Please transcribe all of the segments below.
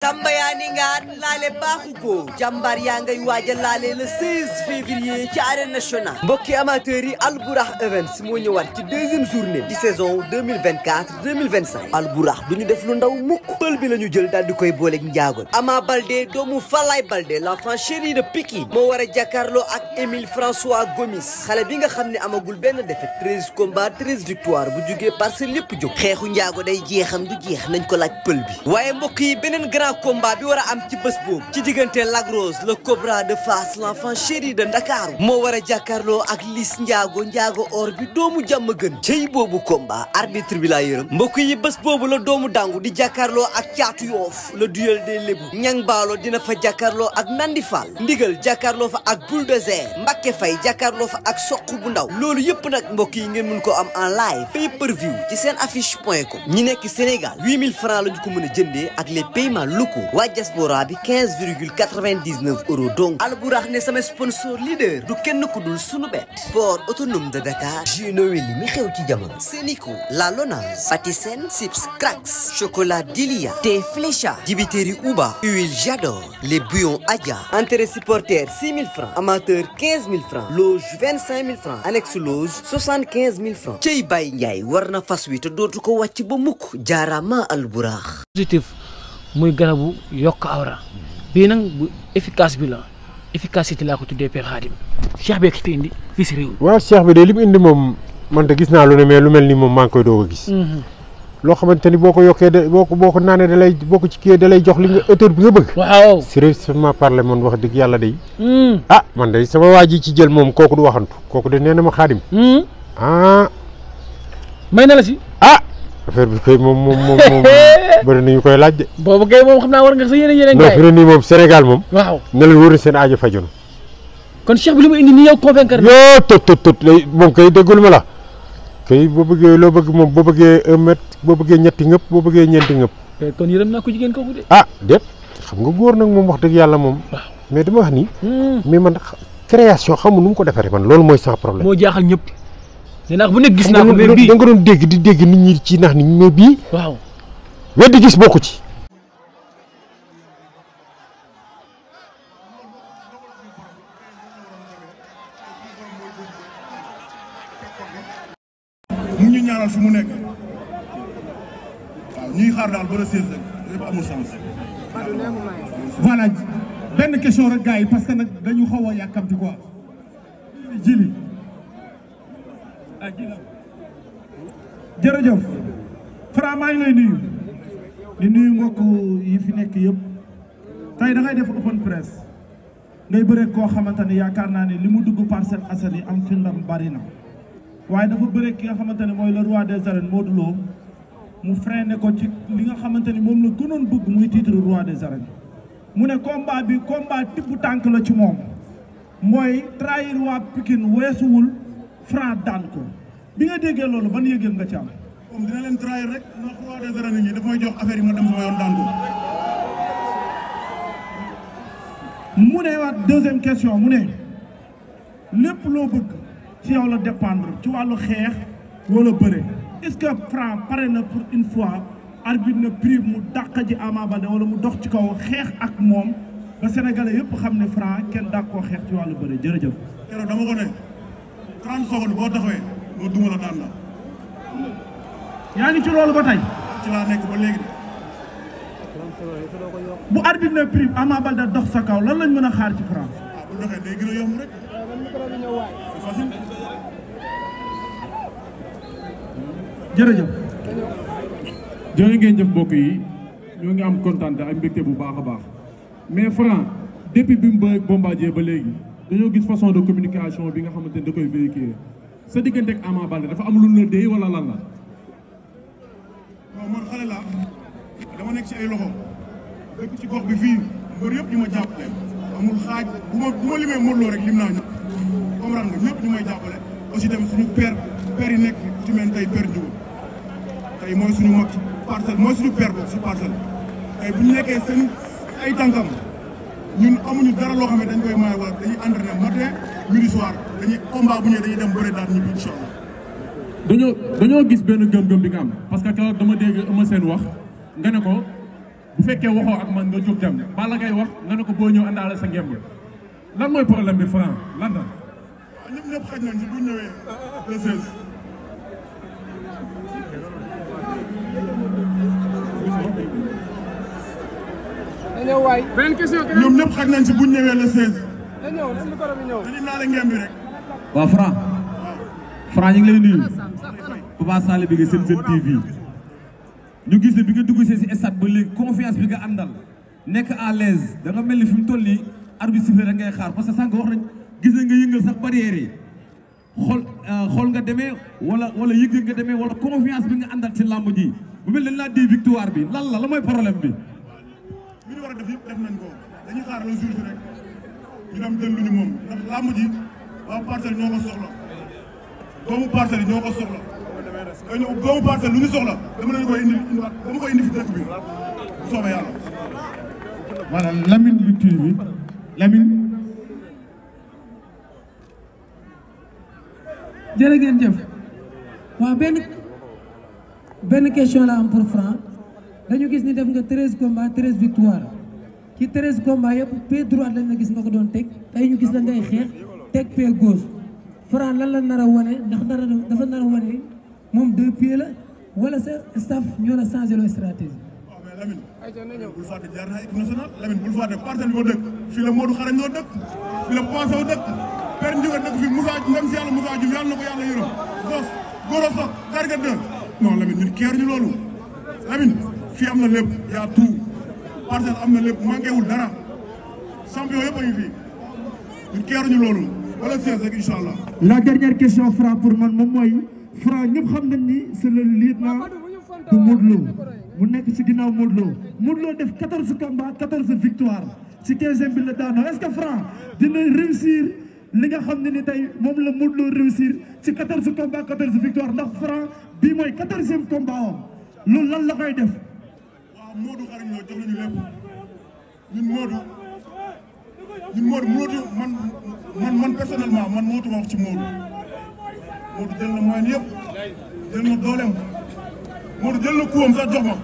Samba yaa ni ngaan laale baaxu ko jàmbaar yaa ngay waaja laale le 16 février ci arène nationale mbokki amateurs yi Albourakh Events moo ñëwaat ci deuxième journée ci saison 2024-2025 Albourakh du ñu def lu ndaw mukk pël bi la ñu jël daal di koy booleeg njaagoon Ama Baldé doomu Falaye Baldé l'enfant chéri de Pikine moo war a jàkkaarloo ak Émile François Gomis xale bi nga xam ne amagul benn défaite 13 combats 13 victoires bu jugee Parcelles lépp jóg xeexu njaago day jeexam du jeex nañ ko laaj pël bi waaye mbokk yi beneen grand combat bi war a am ci bés boobu ci diggante Lac Rose le Cobra de Fass l'enfant chéri de Ndakaaru moo war a jàkkaarloo ak Liss Ndiago or bi doomu jàmm gën cey boobu combat arbitre bi laa yërëm mbokk yi bés boobu la doomu dangu di jàkkaarloo ak caatu yoof le duel des lébu ñang baalo dina fa jàkkaarloo ak Nandi Fall ndigal jàkkaarloo fa ak Bulldozer Mbacké Faye jàkkaarloo fa ak soq bu ndaw loolu yëpp nag mbokk yi ngeen mun ko am en live pay per view ci seen affiche.com ñi nekk Sénégal 8000 francs la ñu ko mën a jëndee ak les paiements locaux waa diaspora bi 15,99 € donc Albourakh ne sama sponsor leader du kenn ku dul sunu bet port autonome de Dakar Gino Weli mi xew ci jamono Sénico La Lonase Patisen Sips Cracks chocolat Dilia thé Flécha dibiteri Uba huile Jador les bouillons Adja entrée supporter 6 000 francs amateur 15 000 francs loge 25 000 francs annexe loge 75 000 francs cey Baye Ndiaye war na fas wi te dootu ko wàcc ba mukk jaarama Albourakh muy garabu yokk awra bii nag bu efficace bi la efficacité laa ko tuddee Père Khadim Cheikh bi fi indi fii si réew mi. waaw Cheikh bi de li mu indi moom man de gis naa lu ne mais lu mel ni moom maa ngi koy doog a gis. loo xamante ni boo ko yokkee de boo ko naanee da lay boo ko ci kii da lay jox li nga hauteur bi nga bëgg. waaw sérieusement parler man wax dëgg yàlla day. ah man de sama waa ji ci jël moom kooku du waxantu kooku de nee na ma Khadim. may na la si. affaire bi kay moom bëri na ñu koy laaj de. boobu kay moom xam naa war nga sa yeneen gars yi. non nii moom Sénégal moom. waaw ne leen wóor na seen aajo faju na. kon Cheikh bi li mu indi nii yow convaincre. yoo tot moom kay déggul ma la. kay boo bëggee loo bëgg moom boo bëggee 1 mètre boo bëggee ñetti ngëpp boo bëggee ñeenti ngëpp. kon yërëm naa ko jigéen kooku de. déet xam nga góor nag moom wax dëgg yàlla moom. waaw mais dama wax nii. mais man création xamul nu mu ko defaree man loolu mooy sans problème. moo jaaxal ñëpp. nee naa bu nekk gis naa ko mais bii da nga doon dégg di dégg nit ñi ci nax nit ñi mais bii. waaw weddi gis bokku ci. mu ñu ñaanal fi mu nekk waaw ñuy xaar daal ba le 16 rek yëpp amul sens. voilà benn question rek gars yi parce que nag dañu xaw a yàkkamti quoi jili jërëjëf Fra maa ngi lay nuyu di nuyu mbokk yi fi nekk yëpp tey da ngay def open press ngay bëre koo xamante ne yaakaar naa ne li mu dugg Parcelles Assainies am fi ndam bari na waaye dafa bëre ki nga xamante ne mooy le roi des arènes Modou Lo mu freiné ko ci li nga xamante ni moom la gënoon bëgg muy titre roi des arènes mu ne combat bi combat tibb tànk la ci moom mooy trahir waa Pikine weesuwul Fra daan ko bi nga déggee loolu ban yëg-yëg nga ci am. comme dina leen trahir rek ndax roi des arènes yi daf may jox affaire yi ma dem sama yoon daan ko. mu ne waat deuxième question mu ne lépp loo bëgg ci yow la dépendre ci wàllu xeex wala bëre est-ce que Fra pare na pour une fois arbitre na prive mu dàq ji Ama Baldé wala mu dox ci kaw xeex ak moom ba Sénégalais yëpp xam ne Fra kenn dàq koo xeex ci wàllu bëre jërëjëf. keroog dama ko ne 30 secondes boo taxawee moo duma la daan la. yaa ngi ci loolu ba tey. ci laa nekk ba léegi de. bu arbitre na prive Ama Baldé dox sa kaw lan lañ mën a xaar ci Fra. bu doxee day gën a yomb rek. c'est facile. jërëjëf. jërë ngeen jëf mbokk yi ñoo ngi am kontaan ak mbégte bu baax a baax mais Fra depuis bi mu bëgg Bombardier ba léegi dañoo gis façon de communication bi nga xamante ne da koy véhiculer sa diggante ak Ama Baldé dafa am lu la déy wala lan la. non man xale laa dama nekk ci ay loxo dëkk ci gox bi fii mbër yëpp ñu ma jàppale amul xaaj bu ma limee Modou Lo rek lim naa ñëpp comprendre nga ñëpp ñu may jàppale aussi tamit suñu père yi nekk fi ci mel tey père Diouf tey mooy suñu mag ci Parcelles mooy suñu père boobu si Parcelles tey bu ñu nekkee seen ay tànkam ñun amuñu dara loo xam ne dañ koy maye wala dañuy entraîner matin midi soir dañuy combat bu ñëwee dañuy dem bëre daal ñibbi incha allah. dañoo gis benn gëm-gëm bi nga am parce que keroog dama dégg Eumeu Sène wax nga ne ko bu fekkee waxoo ak man nga jóg dem Balla Gaye wax nga ne ko boo ñëw àndaale sa ngemb lan mooy problème bi Franc lan la. waaw ñëpp xaj nañ si bu ñëwee le 16. ñoom ñëpp xaj nañ si bu ñëwee le 16. dañu naa la ngemb bi rek. waaw Franc ñu ngi lay nuyu Papa Sall bi nga Sen TV ñu gis ne bi nga dugg see si stade ba léegi confiance bi nga àndal nekk à l'aise da nga mel ni fi mu toll nii arbitre sifflé rek ngay xaar parce que sànq wax nañ gis nañ nga yëngal sax barrière yi xool nga demee wala yëg nga demee wala confiance bi nga àndal ci làmb ji bu mel ne laa di victoire bi lan la mooy problème bi. li ñu war a def yëpp def nañ ko dañuy xaar le jour bi rek ñu dem jël lu ñu moom ndax làmb ji waa Parcelles ñoo ko soxla doomu Parcelles yi ñoo ko soxla doomu Parcelles lu ñu soxla dama leen koy indi fi dëkk bi bu soobee yàlla. voilà Lamine bi TV Lamine. jërë ngeen jëf waaw benn question la am pour Franc dañu gis ni def nga 13 combats 13 victoires ci 13 combats yëpp pied droit lañ la gis nga ko doon teg tey ñu gis la ngay xeex teg pied gauche Franc lan la nar a wane ndax dafa nar a wane moom 2 pieds la wala sa staff ñoo la changé loo stratégie. waaw mais Lamine bul fàtte jaar naa équipe nationale Lamine bul fàtte Parcelles bi ma dëkk fii la Modou Xarañ loo dëkk fii la Papa Sow dëkk Père Ndiouga dëkk fii Moussa ndem si yàlla Moussa Diouf yàlla na ko yàlla yërëm Zos Goro Sock Garga 2 non Lamine ñun keer ñu loolu Lamine fii am na lépp yaa tout Parcelles am na lépp manqué wul dara champion yëpp a ngi fii ñun keer ñu loolu wala 16 rek incha allah. La dernière question Franc pour man moom mooy Franc ñëpp xam nañ ni c'est le lieutenant de Modou Lo mu nekk ci ginnaaw Modou Lo def 14 combats 14 victoires ci 15e bi la daanoo est-ce que Franc dina réussir li nga xam ne ni tey moom la Modou Lo réussir ci 14 combats 14 victoires ndax Franc bii mooy 14e combat am loolu lan la koy def. waaw Modou xarañ loo jox nañu lépp ñun Modou man personnellement man mootuma wax ci Modou jël na moyen yëpp jël na dooleem Modou jël na kuwam sax jox ma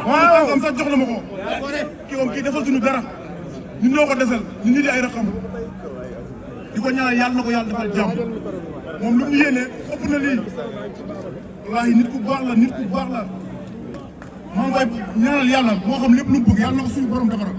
waaw am sax jox na ma ko kii defal suñu dara ñun ñoo ko desal ñun ñi di ay raxam di ko ñaanal yàlla na ko yàlla defal jàmm moom lu mu yéene ëpp na lii wallaahi nit ku baax la maa ngi koy ñaanal yàlla moo xam lépp lu mu bëgg yàlla na ko suñu borom defaral.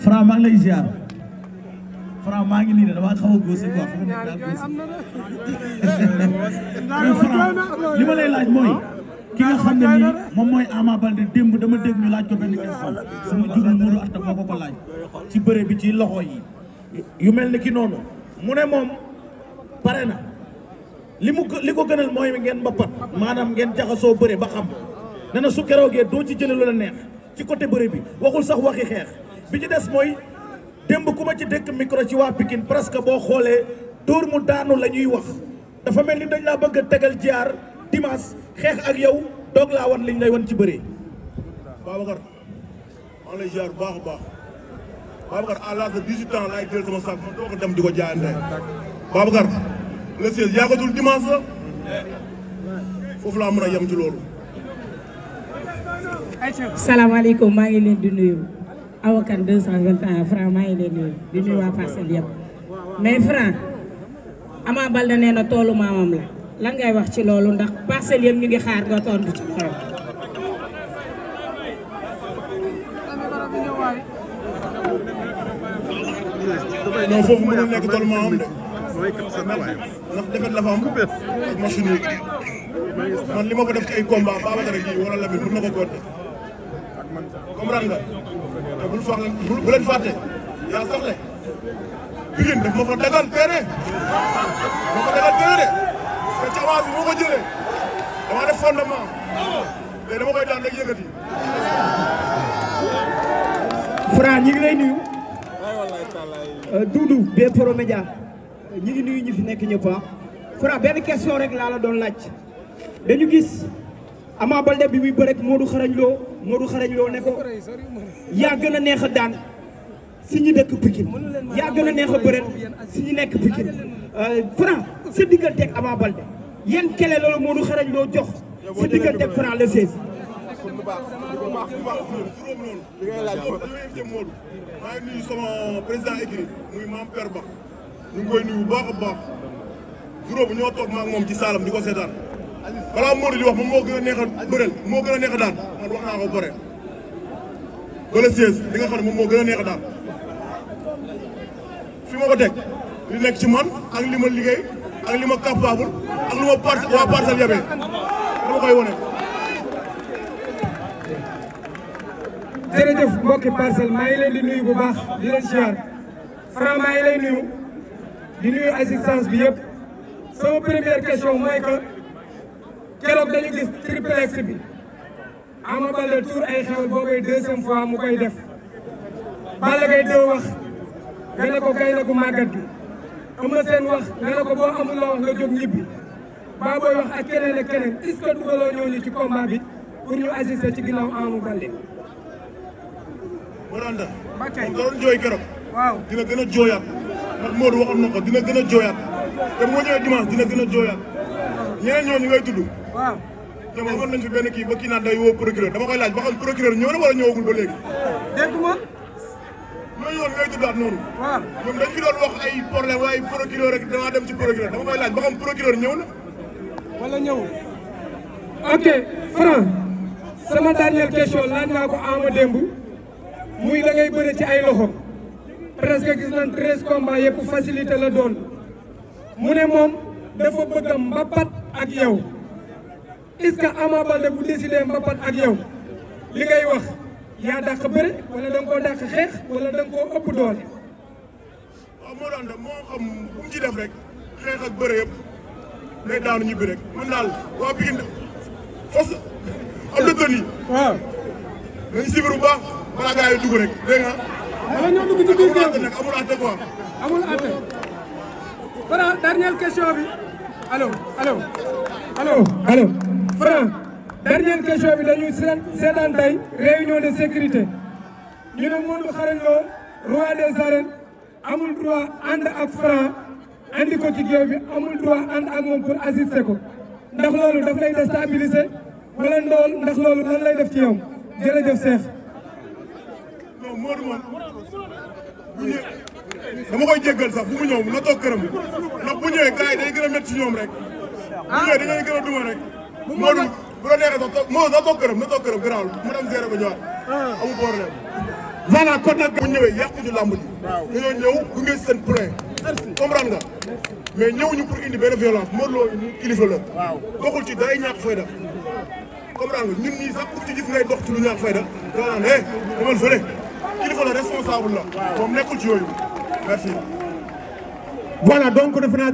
Franc maa ngi lay ziar Franc maa ngi nii de damaa xaw a góose quoi fu mu nekk daal góose mais Franc li ma lay laaj mooy ki nga xam ne nii moom mooy Ama Baldé démb dama dégg ñu laaj ko benn question sama jugul Modou Anta moo ko laaj ci bëre bi ci loxo yi yu mel ni ki noonu mu ne moom pare na li ko gënal mooy ngeen mbapat maanaam ngeen jaxasoo bëre ba xam ne na su keroogee doo ci jële lu la neex ci côté bëre bi waxul sax waxi xeex bi ci des mooy démb ku ma ci dëkk micro ci waa Pikine presque boo xoolee dóor mu daanu la ñuy wax dafa mel ni dañ laa bëgg a tegal jaar dimanche xeex ak yow doog laa wan liñ lay wan ci bëree. Babacar maa ngi lay ziar bu baax a baax Babacar à l'âge de 18 ans laay jël sama sac ma doog a dem di ko jaayante Babacar le 16 yaakatul dimanche la foofu laa mën a yem ci loolu. salaamaaleykum maa ngi leen di nuyu Awakan 221 Franc maa ngi leen di nuyu waa Parcelles yëpp mais Franc Ama Baldé nee na toolu maamam la lan ngay wax ci loolu ndax Parcelles yëpp ñu ngi xaar nga tontu ci xew. non foofu mënul nekk toolu maamam de ndax defet la fa am ak machine yi man li ma ko def ci ay combat Babacar gi wala Lamine mën na ko compter comprendre nga te bu leen fàtte yaa saxle Pikine daf ma fa dagal teere de te ci avance bi moo ko jëlee dama def fondement te dama koy daan rek yëkkati. Franc ñi ngi lay nuyu Doudou des Pro Médias ñi ngi nuyu ñi fi nekk ñëpp Franc benn question rek laa la doon laaj dañu gis Ama Baldé bi muy bërek Modou Xarañ Lo ne ko yaa gën a neex a daan si ñu dëkk Pikine yaa gën a neex a bëret si ñu nekk Pikine Franc sa digganteeg Ama Baldé yan kele loolu Modou Xarañ Lo jox si diggante ak Franc le 16. bu baax juróom noonu li ngay laaj ko dañoo invité Modou maa ngi nuyu sama président écrit muy Mame Père Ba ñu ngi koy nuyu bu baax a baax juróom ñoo toog maa ngi moom ci saalam di ko seetaan balaa Modou di wax moom moo gën a neex a bëreel moo gën a neex a daan man wax naa ko pare ba le 16 li nga xam ne moom moo gën a neex a daan fi ma ko teg li nekk ci man ak li ma liggéey ak li ma capable ak lu ma waa parcelle yabee dama koy wone jërëjëf mbokki parcelle maa ngi leen di nuyu bu baax di leen ziar Franc maa ngi lay nuyu di nuyu assistance bi yëpp sama première question mooy que keroog dañu gis triplex bi Ama Baldé tour ay xewal boobay deuxième fois mu koy def Balla Gaye 2 wax nga ne ko gay na gu màggat gi Eumeu Sène wax nga ne ko boo amul la wax nga jóg ñibbi Baboy wax ak keneen ak keneen est-ce que dugaloo ñooñu ci combat bi pour ñu assister ci ginnaaw Ama Baldé. moo daan def moom da doon jooy keroog waaw dina gën a jooyaat ndax Modou waxoon na ko dina gën a jooyaat te moo ñëwee dimanche dina gën a jooyaat ñeneen ñooñu ngay tudd waaw ñoom amoon nañ fi benn kii ba kii naan day woo procureur dama koy laaj ba xam procureur ñëw na wala ñëwagul ba léegi dégg nga ñooñu woon ngay tuddaat noonu waaw ñoom dañ fi doon wax ay problème waaye procureur rek damaa dem ci procureur dama koy laaj ba xam procureur ñëw na wala ñëw ok Franc sama dernière question laaj naa ko Ama démb muy da ngay bëre ci ay loxo presque gis nañ 13 combats yëpp facilité la doon mu ne moom dafa bëgg a mbapat ak yow est-ce que Ama Baldé bu décidé mbapat ak yow li ngay wax yaa dàq bëre wala da nga koo dàq xeex wala da nga koo ëpp doole. waaw moo daan def moo xam bu mu ci def rek xeex ak bëre yëpp day daanu ñibbi rek man daal waa Pikine fos am na tën yi. waaw. dañu sibir bu baax balaa gars yi dugg rek dégg nga. wala ñoo dugg ci biir géew bi nag amul àtte quoi. amul àtte. Franc dernière question bi allo allo allo allo Franc dernière question bi dañuy seetaan tey réunion de sécurité ñu ne Modou Xarañ Lo roi des arènes amul droit ànd ak Franc andi ko ci géew bi amul droit ànd ak moom pour assister ko ndax loolu daf lay déstabiliser wala ndool ndax loolu lan lay def ci yow jërëjëf Cheikh. non Modou man bu ñëwee dama koy jéggal sax bu mu ñëw na toog këram ndax bu ñëwee gars yi day gën a métti ci ñoom rek. bu ñëwee dañuy gën a duma rek. Modou bu la neexee sax toog Modou na toog këram garaawul mu dem gérer ba ñëwaat. amul problème. voilà kon nag bu ñëwee yàquñu làmb ji. dañoo ñëw gunge seen plein. comprendre nga mais ñëwuñu pour indi benn violence Modou Lo kilifa la. doxul ci day ñàkk fayda. comprendre nga ñun ñii sax pour ci gis ngay dox ci lu ñàkk fayda da naan demal fële kilifa la responsable la moom nekkul ci yooyu merci. voilà donc defe naa